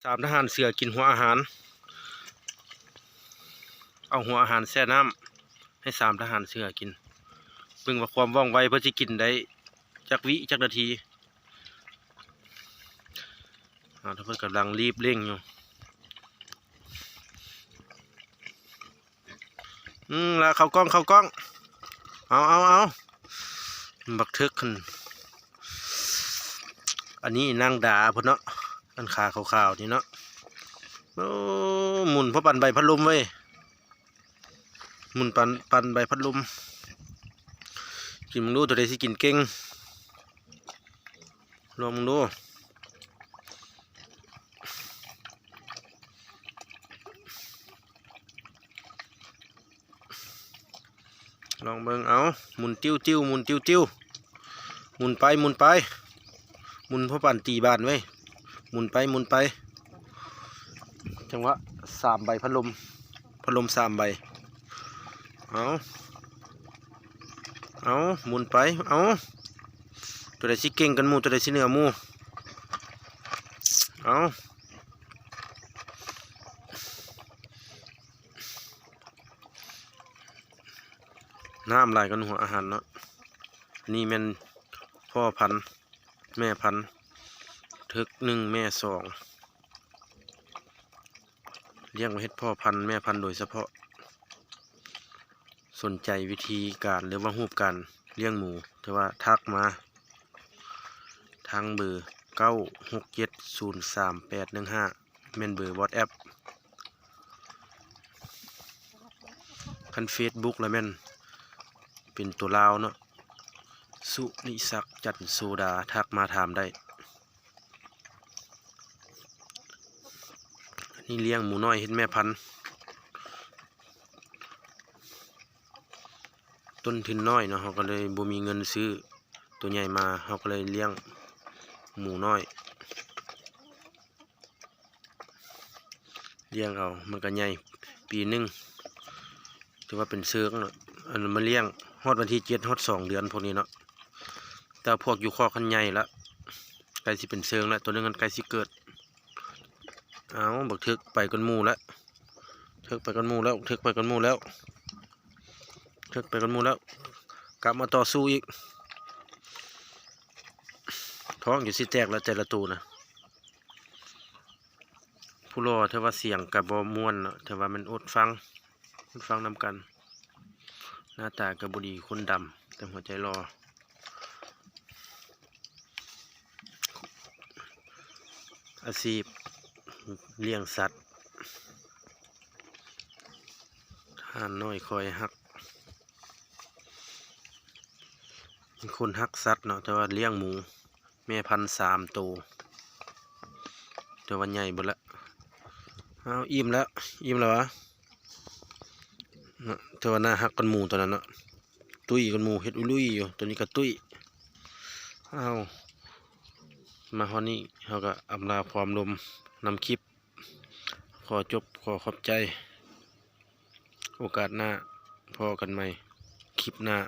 ສາມທະຫານເສືອກິນຫົວອາຫານ. ເອົາຫົວອາຫານແຊ່ນ້ຳໃຫ້ສາມທະຫານເສືອກິນ. ເບິ່ງວ່າຄວາມວ່ອງໄວເພິ່ນຊິກິນໄດ້ຈັກວິຈັກນາທີ. ອາ ເພິ່ນກຳລັງລີບເລັ່ງຢູ່. ອືມ ລະເຂົ້າກ້ອງ ເຂົ້າກ້ອງ. ເອົາ ເອົາ ເອົາ ບັກເຖິກຫັ້ນ. ອັນນີ້ນາງດາເພິ່ນເນາະ ອັນຂາຂາວໆນີ້ເນາະ. ໂອ້ ໝູນພໍປານໃບພັດລົມເວີຍ. ໝູນປານ ປານໃບພັດລົມ. ກິນເບິ່ງດູ ໂຕໃດຊິກິນເກັ່ງ. ລອງເບິ່ງດູ. ລອງເບິ່ງ ເອົາ ໝູນຕິວໆ ໝູນຕິວໆ ໝູນໄປ ໝູນໄປ ໝູນພໍປານຕີບານເວີຍ. ໝູນໄປ ໝູນໄປ. ຈັງຫວະສາມໃບພັດລົມ ພັດລົມສາມໃບ. ເອົາ ເອົາ ໝູນໄປ ເອົາ. ໂຕໃດຊິເກັ່ງກວ່າໝູ່ ໂຕໃດຊິເໜືອໝູ່. ເອົາ ນ້ຳຫຼາຍກວ່າຫົວອາຫານເນາະ. ອັນນີ້ແມ່ນພໍ່ພັນ ແມ່ພັນ ເຖິກໜຶ່ງ ແມ່ສອງ. ລ້ຽງໄວ້ເຮັດພໍ່ພັນແມ່ພັນໂດຍສະເພາະ. ສົນໃຈວິທີການ ຫຼືວ່າຮູບການລ້ຽງໝູ ຖືວ່າທັກມາທາງເບີ ເກົ້າ ຫົກ ເຈັດ ສູນ ສາມ ແປດ ໜຶ່ງ ຫ້າ ແມ່ນເບີ WhatsApp. ຄັນ Facebook ລະແມ່ນເປັນຕົວລາວເນາະ ສຸນິສັກ ຈັນໂສດາ ທັກມາຖາມໄດ້. ນີ້ລ້ຽງໝູນ້ອຍເຮັດແມ່ພັນ. ຕົ້ນທຶນນ້ອຍເນາະ ເຮົາກໍເລີຍບໍ່ມີເງິນຊື້ຕົວໃຫຍ່ມາ ເຮົາກໍເລີຍລ້ຽງໝູນ້ອຍ. ລ້ຽງເອົາ ມັນກໍໃຫຍ່ປີໜຶ່ງ ຖືວ່າເປັນເຊີງເນາະ. ອັນມາລ້ຽງຮອດວັນທີເຈັດ ຮອດສອງເດືອນພວກນີ້ເນາະ. ແຕ່ພວກຢູ່ຄອກຫັ້ນໃຫຍ່ລະ ໃກ້ຊິເປັນເຊີງລະ ໂຕໜຶ່ງຫັ້ນໃກ້ຊິເກີດ. ເອົາ ບັກເຖິກໄປກ່ອນໝູ່ລະ ເຖິກໄປກ່ອນໝູ່ແລ້ວ ເຖິກໄປກ່ອນໝູ່ແລ້ວ ເຖິກໄປກ່ອນໝູ່ແລ້ວ. ກັບມາຕໍ່ສູ້ອີກ. ທ້ອງຈະຊິແຕກລະແຕ່ລະໂຕນະ. ຜູ້ຫຼໍ່ ຖືວ່າສຽງກະບໍ່ມ່ວນເນາະ ຖືວ່າແມ່ນອົດຟັງ ອົດຟັງນຳກັນ. ໜ້າຕາກະບໍ່ດີ ຄົນດຳ ແຕ່ຫົວໃຈຫຼໍ່. ອາຊີບລ້ຽງສັດ ທ່ານນ້ອຍຄອຍຮັກ. ເປັນຄົນຮັກສັດເນາະ ແຕ່ວ່າລ້ຽງໝູ ແມ່ພັນສາມໂຕ ແຕ່ວ່າໃຫຍ່ເບິດລະ. ອ້າວ ອີ່ມແລ້ວ ອີ່ມແລ້ວຫວາເນາະ. ແຕ່ວ່າໜ້າຮັກກວ່າໝູໂຕນັ້ນເນາະ ຕຸ້ຍກວ່າໝູ ເຮັດອຸລຸຍຢູ່. ໂຕນີ້ກະຕຸ້ຍ. ອ້າວ ມາຮອດນີ້ເຮົາກະອຳລາຄວາມລົມນຳຄລິບ. ຂໍຈົບ ຂໍຂອບໃຈ. ໂອກາດໜ້າພໍ້ກັນໃໝ່ ຄລິບໜ້າ.